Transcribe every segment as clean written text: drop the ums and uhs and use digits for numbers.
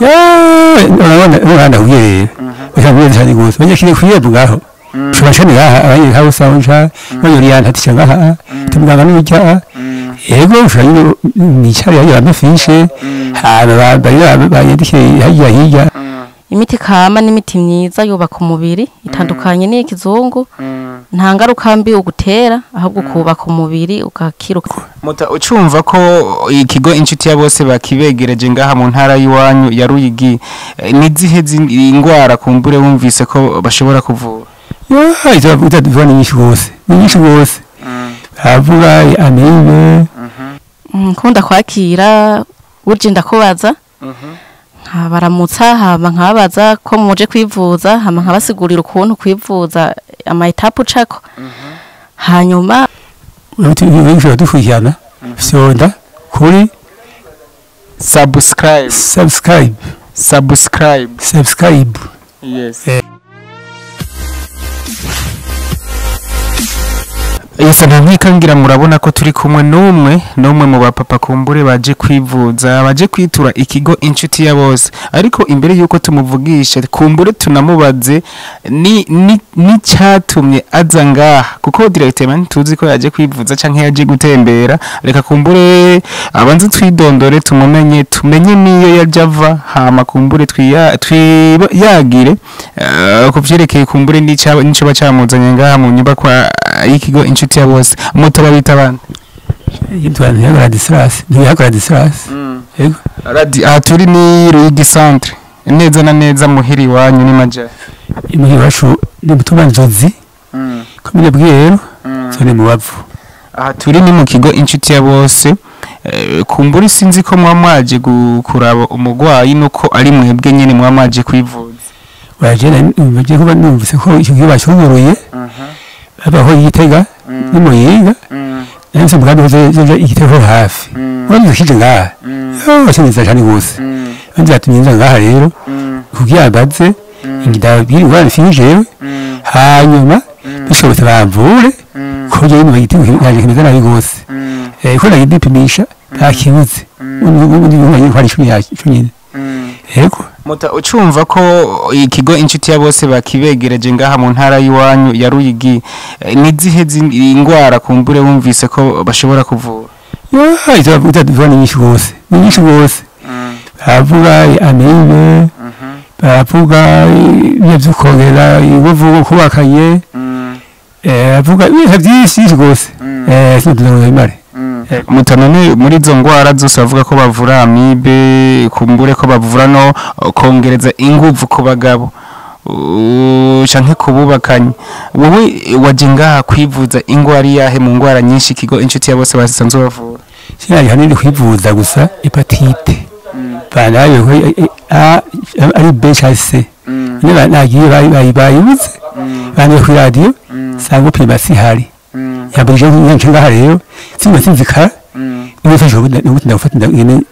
Urabona ubwiherero usanga cyane gose abanyakire kwiyebwa ngaho ushobora cyane ngaha abanyagihugu usanga banyoriyantatisha ngaha tumuganga n'ujya yego ushobora nicare hariya bamufishe hama bayandikiye hirya hirya. Imiti kama n'imiti myiza yubaka umubiri itandukanye n'iy'ikizungu, nta ngaruka mbi ugutera ahubwo kubaka umubiri ukakiruka. Muta ucumva ko ikigo Inshuti ya Bose bakibegereje ngaha mu ntara y'iwanyu ya Ruyigi, nizihe ingwara kumbure wumvise ko bashobora kuvura? Izo utaduvana ni nyinshi gose, ni nyinshi gose. Avuga amibe nkunda kwakira burje ndakubaza nkabaramutsa hama nkababaza ko muje kwivuza hama nkabasigurira ukuntu kwivuza ama etape ucako hanyuma ushobora dukurikirana fyonda kuri subscribe subscribe subscribe subscribe. Yes. Yes, ngira murabona ko turi kumwe n'umwe mu bapapa kumbure baje kwivuza, baje kwitura ikigo Inshuti ya Bose. Ariko imbere yuko tumuvugisha kumbure tunamubaze ni cyatumye aza ngaha, kuko directement tuzi ko yaje kwivuza canke yaje gutembera. Reka kumbure abanze twidondore tumumenye, tumenye niyo yaje ava, hama kumbure twiyagire kuvyerekeye kumbure n'ico bacamuzanye ngaha mu nyubakwa y'ikigo Inshuti ya Bose. Muto babita bande? Yitwa Ntiyagora Dislas. Yego. Aha turi ni Ruyigi centre. Neza na neza muhiri wanyu ni maja. Imuhiri wacu ni mutumba Nzozi. Komine Bwiherero, zone Mubavu. Aha turi ni mu kigo Inshuti ya Bose. Kumbura sinzi ko mwamaje kuraba umugwayi nuko ari mwebwe nyene mwamaje kwivuza. Waje naje kuba numvise ko icyo kigo bacuguruye. Abaho Igitega n'Imuyinga nahise umugambi uzoja Igitega hafi ubanza kije ngaha yo cyane gose banza yatumye nza ngaha rero kugira mbaze indabiri ingorane mfise hanyuma bishobotse bamvure ko jewe numva igiti yaje kimeze nabi gose ko nagiye ndipimisha nta kibuze ubundi ko ari icumi nyene. Yego. Muta ucumva ko ikigo Inshuti ya Bose bakibegereje ngaha mu ntara y'iwanyu ya Ruyigi, nizihe ingwara kumbure wumvise ko bashobora kuvura? Izo utaduvana ni nyinshi gose, ni nyinshi gose. Bavuga amibe, bavuga ibyo by'ukongera inguvu kubakanye, bavuga ibintu byinshi gose. Sinzi imare. Mutanone muri izo ngwara zose bavuga ko bavura amibe, kumbure ko bavura no kongereza inguvu ku bagabo canke kububakanye, wowe waje ngaha kwivuza ingwara yahe mu ngwara nyinshi ikigo Inshuti ya Bose basanzwe bavura? Sinaje hanini kwivuza gusa hepatite banayo ko ari B cyangwa C niba nagiye bayibuze bandi ku radio sanga upima sihari yabuje nkenshi ngaha rero sinzi sinzikara nifashe ubutinda gufata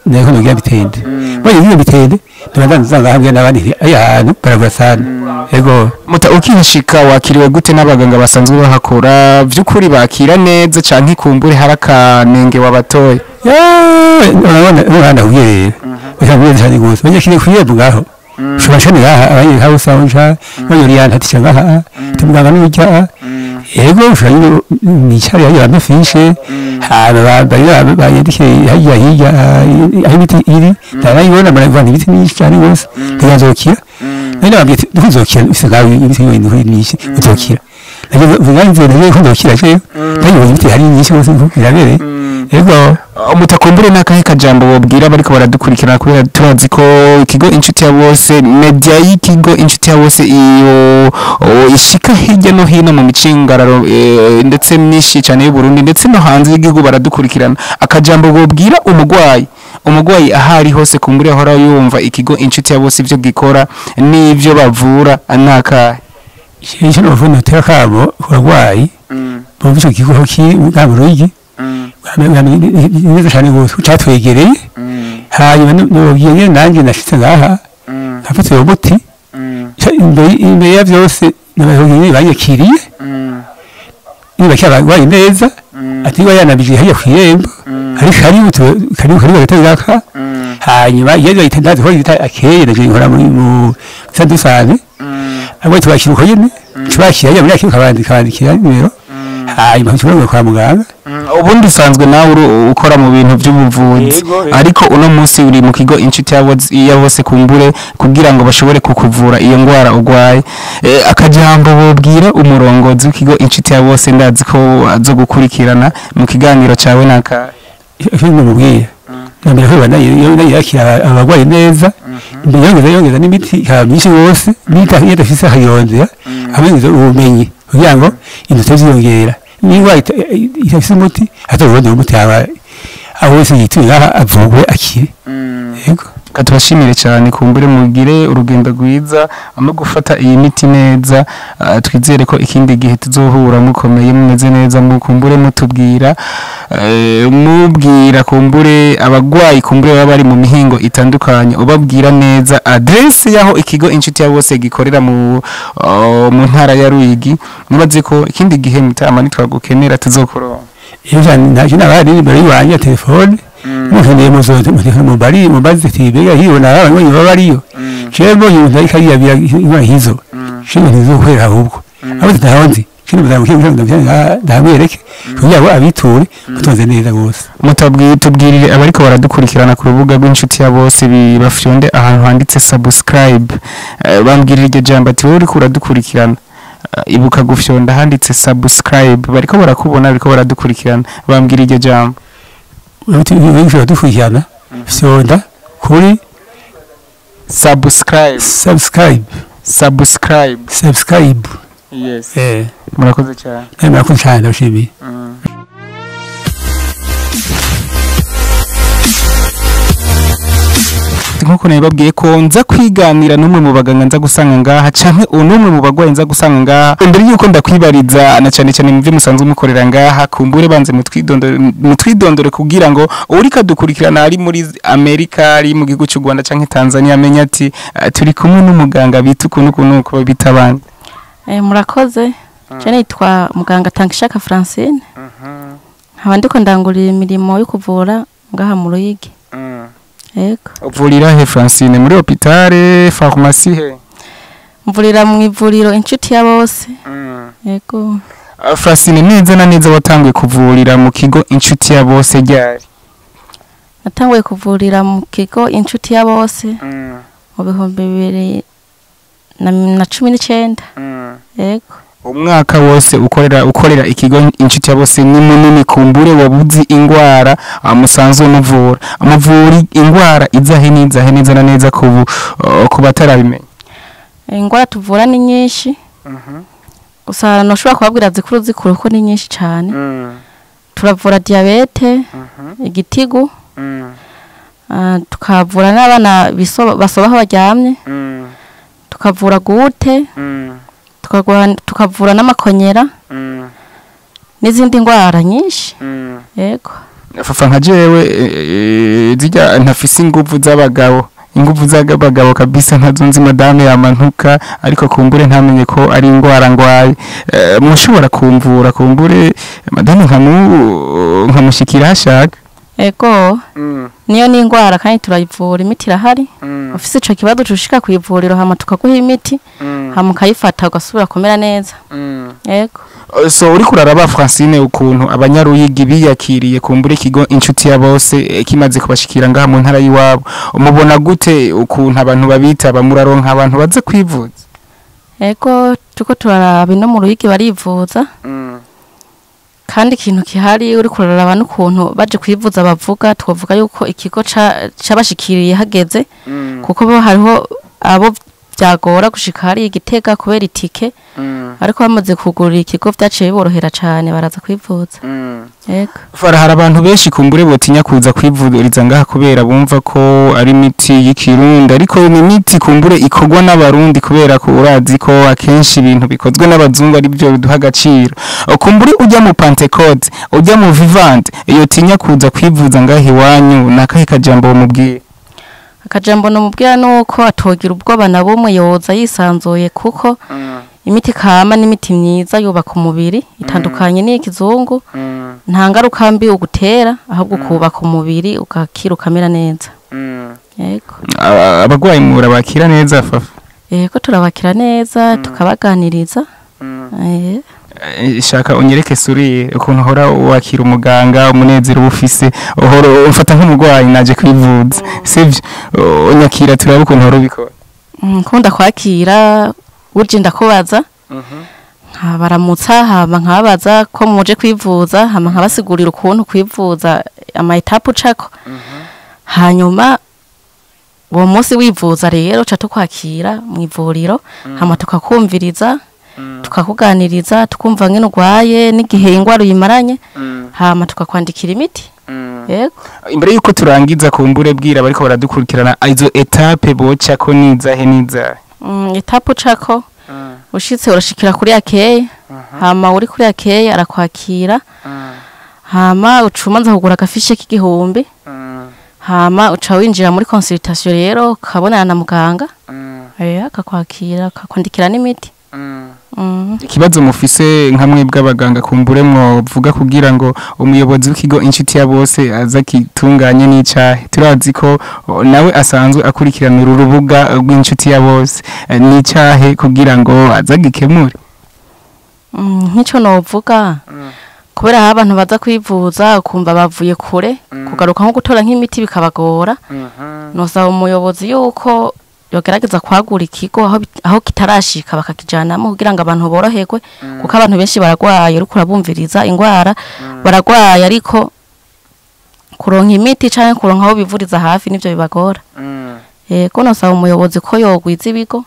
ndako ngira bitende baje ngira bitende ndabanza ngaha n'abandi aya hantu baragura sana. Yego. Muta ukihashika wakiriwe gute n'abaganga basanzwe bahakora? Vy'ukuri bakira neza canke kumbure harakanenge wabatoye? Urabona ubwiherero usanga cyane gose abanyakire kwiyebwa ngaho ushobora cyane ngaha abanyagihugu usanga banyoriyantatisha ngaha tumuganga n'ujya yego ushobora nicare hariya bamufishe hama bayandikiye hirya hirya aho imiti iri ndarayibona baravana imiti myinshi cyane gose ntiyazokira none babwiye ntuzokira ufise ngaho imiti yonyine myinshi uzokira naje ko nzokira jewe ndayibonye imiti hari myinshi gose irabereye. Yego. Mutakumbure n'akahe kajambo bobwira bariko baradukurikirana, kubera turazi ko ikigo Inshuti ya Bose, media y'ikigo Inshuti ya Bose iyo ishika hirya no hino mu micingararo ndetse myinshi cyane y'u Burundi ndetse no hanze y'igihugu baradukurikirana. Akajambo bobwira umugwayi ahari hose kumbure ahora yumva ikigo Inshuti ya Bose ivyo gikora n'ivyo bavura anakahe? Icyo novuga notera kabo kurwayi bumva ico kigo ki bwa Ruyigi neza cyane gose cyatwegereye hanyuma nobwiye nyene nanjye nashitse ngaha nkafata uwo muti imbere ya byose n'abahungu banyakiriye niba cyabagwaye neza Ati yanabije hajya kwirembo hari karibu karibu karibu gatanga hanyuma iyo yitandaze ko yita akeye ndaje nkora muri mu sandusane abo tubakira uko nyene tubakira ya muri akiri kabandikira nimero hanyuma tubona kwa muganga. Ubundi usanzwe nawe ukora mu bintu by'ubuvuzi, ariko uno munsi uri mu kigo Inshuti ya Bose kumbure kugira ngo bashobore kukuvura iyo ndwara urwaye. Akajambo bobwira umurongozi w'ikigo Inshuti ya Bose, ndazi ko azo gukurikirana mu kiganiro cyawe naka mubwira nambere ko bana yakira abagwayi neza, yongeza n'imiti myinshi yose n'idafise akayongera abengeza ubumenyi kugira ngo inzu ziyongera niba ifise umuti atawundi umuti aba aho wese yitura avugwe akire. Yego, katubashimire cyane kumbure mugire urugendo rwiza no gufata iyi miti neza. Twizere ko ikindi gihe tuzohura mukomeye mumeze neza, mukumbure mutubwira mubwira kumbure abagwayi kumbure baba bari mu mihingo itandukanye, ubabwira neza adresse yaho ikigo Inshuti ya Bose gikorera mu ntara ya Ruyigi. Mubaze ko ikindi gihe mutama nitwagukenera tuzokuronka. Iyo cyane nabari imbere yiwanje telefone mukeneye muzote mubari mubaze tibega hiyo na abanywanyi babariyo cembo yuntu ariko ariyabira ingwa hizo cembo ntizokwera ahubwo abo tutahanzi cembo ndamukiye ndamwereke kugira ngo abiture mutonze neza gose. Mutabwiye tubwirire abariko baradukurikirana ku rubuga rw'Inshuti ya Bose bafyonde ahantu handitse subscribe, bambwirire iryo jambo ati wowe uriko uradukurikirana ibuka gufyonda handitse subscribe, bariko barakubona bariko baradukurikirana, bambwira iryo jambo. Dukurikirana fyonda kuri subscribe subscribe subscribe subscribe. Yes, murakoze cyane. Murakoze cyane, ndashimiye. Nkuko nabibabwiye ko nza kwiganira n'umwe mu baganga nza gusanga ngaha canke unumwe mu bagwayi nza gusanga ngaha. Mbere yuko ndakwibariza na cyane cyane muvyo musanzwe mukorera ngaha, kumbure banze mutwidondore kugira ngo urika dukurikirana ari muri Amerika, ari mu gihugu cy'u Rwanda canke Tanzania amenye ati turi kumwe n'umuganga bita ukuntu ukuntu bita abandi. Murakoze. Je nitwa muganga Tankishaka Francine. Nkaba ndiko ndangurira imirimo yo kuvura ngaha mu Ruyigi. Yego. Uvurira he Francine? Muri hôpital, pharmacie he? Mvurira mu ivuriro Inshuti ya Bose. Yego. Francine, neza na neza watanguye kuvurira mu kigo Inshuti ya Bose ryari? Natanguye kuvurira mu kigo Inshuti ya Bose mu 2019. Yego. Umwaka wose ukorera ikigo Inshuti ya Bose ni munini, kumbure wabuzi ingwara musanzwe muvura. Muvuri ingwara izahe n'izahe neza na neza ku batarabimenya? Ingwara tuvura ni nyinshi. Gusa noshobora kubabwira zikuru ko ni nyinshi cyane. Turavura diabete, igitigu, tukavura n'abana basobaho baryamye, tukavura gute, tukavura n'amakonyera n'izindi ndwara nyinshi. Yego. Fafa nka jewe zijya ntafise inguvu z'abagabo, inguvu z'abagabo kabisa ntazo nzi, madame yamantuka ariko kumbure ntamenye ko ari indwara ngwaye. Mushobora kumvura kumbure madame nkamushikira hashaka? Ego. Niyo ni indwara kandi turayivura, imiti irahari. Ufise ico kibazo cushika kwivuriro hama tukaguha imiti, hama ukayifata ugasubira kumera neza. Yego. So uri kuraraba Francine ukuntu abanyaruyigi biyakiriye kumbure ikigo Inshuti ya Bose kimaze kubashikira ngaha mu ntara yiwabo, umubona gute ukuntu abantu babitaba, muraronka abantu baze kwivuza? Ego, tuko turaraba no mu Ruyigi barivuza. Kandi ikintu kihari uri kuraraba n'ukuntu baje kwivuza bavuga, twovuga yuko ikigo cabashikiriye hageze, kuko bo hariho abo byagora gushika hari igitega kubera itike, ariko bamaze kugurira ikigo byaciye biborohera cyane baraza kwivuza. Yego. Fara abantu benshi kumbure botinya kuza kwivuriza ngaha kubera bumva ko ari imiti y'ikirundi, ariko ni imiti kumbure ikorwa n'abarundi kubera ko urazi ko akenshi ibintu bikozwe n'abazungu ari byo biduha agaciro. Kumbure ujya mu Pentecote, ujya mu Vivante, iyo tinya kuza kwivuza ngaha iwanyu, nakahe kajambo mubwiye? Akajambo namubwira nuko atogira ubwoba na bumwe, yoza yisanzuye kuko Imiti kama n'imiti myiza yubaka umubiri, itandukanye n'iy'ikizungu. Nta ngaruka mbi ugutera, ahubwo ukubaka umubiri ugakira ukamera neza. Yego. Abagwayi murabakira neza, Fafa? Yego, turabakira neza, tukabaganiriza. Shaka unyereke suri ukuntu uhora wakira umuganga, umunezero uba ufise, uhora ufata nk'umurwayi naje kwivuza, sivyo? Unyakira turabe ukuntu uhora ubikora. Nkunda kwakira, burya ndakubaza, nkabaramutsa, hama nkababaza ko muje kwivuza, hama nkabasigurira ukuntu kwivuza, ama étapes ucako. Hanyuma uwo munsi wivuza rero ca tukwakira mu ivuriro, hama tukakumviriza, tukakuganiriza, tukumva ngene urwaye n'igihe ingwara uyimaranye, hama tukakwandikira imiti. Yego. Imbere yuko turangiza, kumbure bwira bariko baradukurikirana izo étapes boca ko nizahe nizahe? Étape ucako, ushitse urashikira kuri accueil, hama uri kuri accueil arakwakira, hama uca umanza kugura agafiche k'1000, hama uca winjira muri consultation rero, ukabonana na muganga, akakwakira, akakwandikira n'imiti. Ikibazo mufise nka mwebwe abaganga kumbure mwovuga kugira ngo umuyobozi w'ikigo Inshuti ya Bose aza kitunganye n'icahe? Turazi ko nawe asanzwe akurikirana uru rubuga rw'Inshuti ya Bose. N'icahe kugira ngo aza gikemure? Nk'ico novuga, kubera aho abantu baza kwivuza ukumva bavuye kure, kugaruka nko gutora nk'imiti bikabagora, nosaba umuyobozi yuko yogerageza kwagura ikigo aho kitarashika bakakijanamo kugira ngo abantu boroherwe, kuko abantu benshi baragwaye, uriko urabumviriza ingwara baragwaye, ariko kuronka imiti canke kuronka aho bivuriza hafi nivyo bibagora. Yego, nosaba umuyobozi ko yogwiza ibigo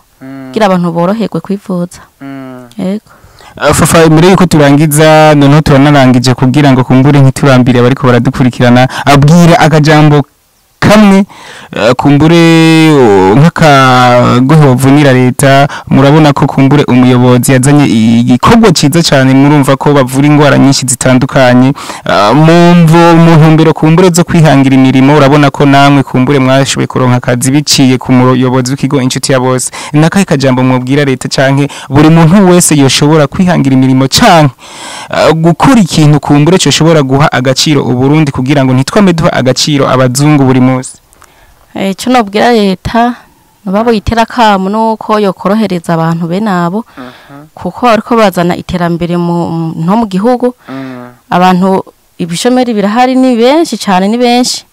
kugira abantu boroherwe kwivuza. Yego. Fafa, imbere yuko turangiza, noneho turanarangije, kugira ngo kumbure ntiturambire abariko baradukurikirana, abwira akajambo kamwe, kumbure nk'akagohe bavunira leta. Murabona ko kumbure umuyobozi yazanye igikorwa ciza cyane, murumva ko bavura ingwara nyinshi zitandukanye. Mu mvo mu ntumbero kumbure zo kwihangira imirimo, urabona ko namwe kumbure mwashoboye kuronka akazi biciye ku muyobozi w'ikigo Inshuti ya Bose. Nakahe kajambo mwobwira leta canke buri muntu wese yoshobora kwihangira imirimo canke gukora ikintu kumbure coshobora guha agaciro Uburundi, kugira ngo ntitwame duha agaciro abazungu buri munsi? Ico nobwira leta nubabo yitera akamu nuko yokorohereza abantu bene abo, kuko bariko bazana iterambere mu no mu gihugu. Abantu ibishomeri birahari, ni benshi cyane, ni benshi,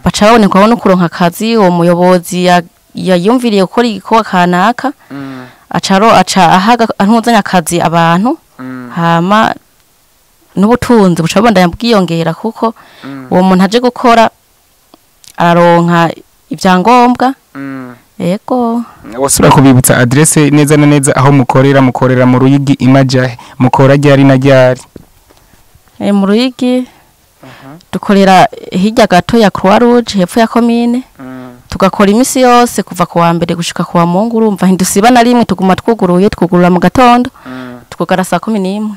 baca babonerwaho no kuronka akazi. Uwo muyobozi yayumviriye gukora igikorwa kanaka, acaro aca ahaga antuzanya akazi abantu, hama n'ubutunzi buca bubandanya bwiyongera, kuko uwo muntu aje gukora araronka ibyangombwa. Yego. Wasura kubibutsa adresse neza na neza aho mukorera. Mukorera mu Ruyigi imajahe? Mukora ryari na ryari? Mu Ruyigi dukorera hirya gato ya Croix Rouge, hepfo ya commune. Tugakora imisi yose kuva ku wa mbere gushika ku wa Mungu. Urumva ntidusiba na rimwe, tuguma twuguruye. Twugurura mu gatondo, tukugara saa 11.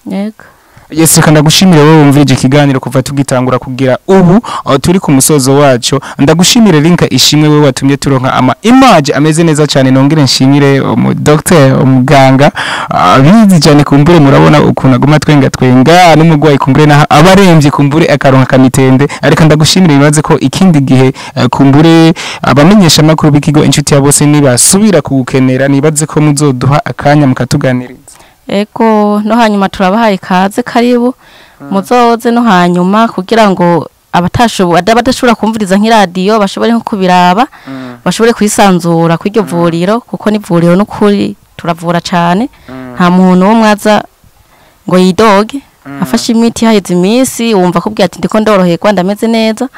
Yego. Yes, reka ndagushimire wowe wumvirije ikiganiro kuva tugitangura kugira ubu aho turi ku musozo wacu. Ndagushimire Linka Ishimwe, wewe watumye turonka ama image ameze neza cyane. Nongere nshimire umu docteur, umuganga abizi cyane. Kumbure murabona ukuntu aguma twenga twenga n'umugwayi, kumbure naho abaremvye, kumbure akaronka kamitende. Ariko ndagushimire, bibaze ko ikindi gihe kumbure abamenyesha makuru b'ikigo Inshuti ya Bose nibasubira kugukenera, nibaze ko muzoduha akanya mukatuganiriza. Ego, no hanyuma turabahaye ikaze, karibu, muzoze no hanyuma kugira ngo abadashobora kumviriza nk'iradiyo bashobore nko kubiraba, bashobore kwisanzura kw'iryo vuriro, kuko ni vuriro n'ukuri turavura cane. Nta muntu w'umwe aza ngo yidoge. Afashe imiti, haheze iminsi wumva akubwira ati: "Ndiko ndoroherwa, ndameze neza."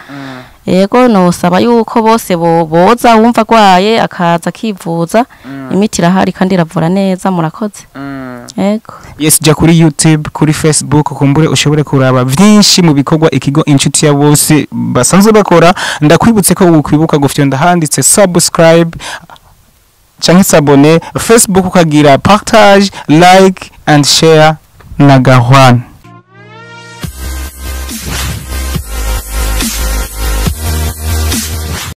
Yego, nosaba yuko bose boza, wumva agwaye akaza akivuza. Imiti irahari kandi iravura neza. Murakoze. Yego. Yes, jya kuri YouTube, kuri Facebook, kumbure ushobore kuraba vyinshi mu bikorwa ikigo Inshuti ya Bose basanzwe bakora. Ndakwibutse ko ukwibuka gufyonda handitse subscribe canke s'abonner, Facebook ukagira partage, like and share na gahwana.